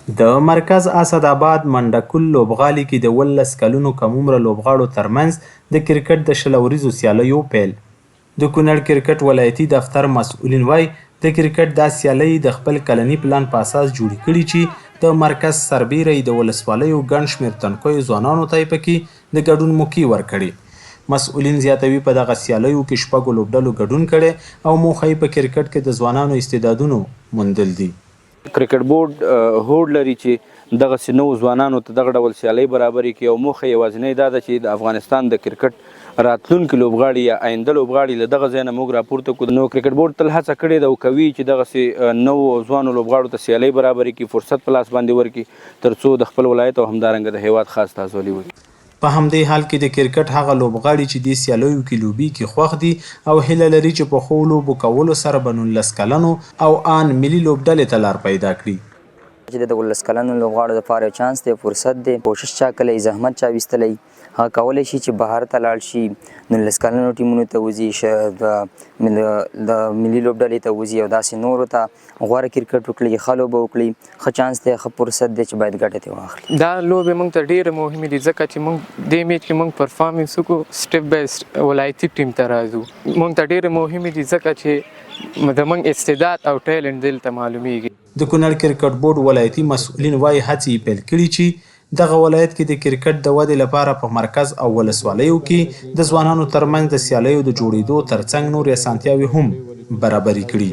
د مرکز اسعداباد منډکول لوبغالي کې د 17 کلونو کم عمره لوبغاړو ترمنځ د کرکټ د 20 اوریزو سیالیو پیل. د کونړ کرکټ ولایتي دفتر مسؤلین وايي، د کرکټ دا سیالۍ د خپل کلني پلان په اساس جوړې کړي چې د مرکز سربېره یې د ولسوالیو ګڼ شمېر تنکیو ځوانانو ته یې پکې د ګډون موکې ورکړې. مسؤلین زیاتوي، په دغه سیالیو کې شپږو لوبډلو ګډون کړی او موخه یې په کرکټ کې د ځوانانو استعدادونو موندل دي. کرکټ بورډ هوډ لري چې دغسې نوو ځوانانو ته دغه ډول سیالۍ برابرې کړي او موخه یې یوازینۍ دا ده چې د افغانستان د کرکټ راتلونکي لوبغاړي یا آینده لوبغاړي له دغه ځای نه موږ راپورته کړو. نو کرکټ بورډ تل هڅه کړې ده او کوي چې دغسې نوو او ځوانو لوبغاړو ته سیالۍ برابرې کړي، فرصت په لاس باندې ورکړي، ترڅو د خپل ولایت او همدارنګه د هېواد ښه استازولي وکړي. په همدې حال کې د کرکټ هغه لوبغاړي چې دې سیالیو کې لوبیږي خوښ دي او هیله لري چې په ښو لوبو کولو سره به 19 کلنو او آن ملي لوبډلې ته لار پیدا کړي. چې د 17 کلنو لوبغاړو لپاره یو چانس دی، فرصت دی. کوشش چا کړی، زحمت چا ویستلی، هغه کولی شي چې بهر ته لاړ شي، 19 کلنو ټیمونو ته وځي، د ملي لوبډلې ته وځي او داسې نورو ته غوره کرکټ وکړي، ښه لوبه وکړي. ښه چانس دی، ښه فرصت دی چې باید ګټه ترې واخلي. دا لوبې موږ ته ډېرې مهمې دي، ځکه چې موږ دې میچ کې موږ پرفارمنس وکړو، سټپ بای ولایتي ټیم ته راځو. موږ ته ډېرې مهمې دي، ځکه چې زموږ استعداد او ټیلنټ دلته معلومیږي. د کونړ کرکټ بورډ ولایتي مسؤلین وايي، هڅې یې پیل کړي چې دغه ولایت کې د کرکټ د ودې لپاره په مرکز او ولسوالیو کې د ځوانانو ترمنځ د سیالیو د جوړېدو ترڅنګ نورې اسانتیاوې هم برابرې کړي.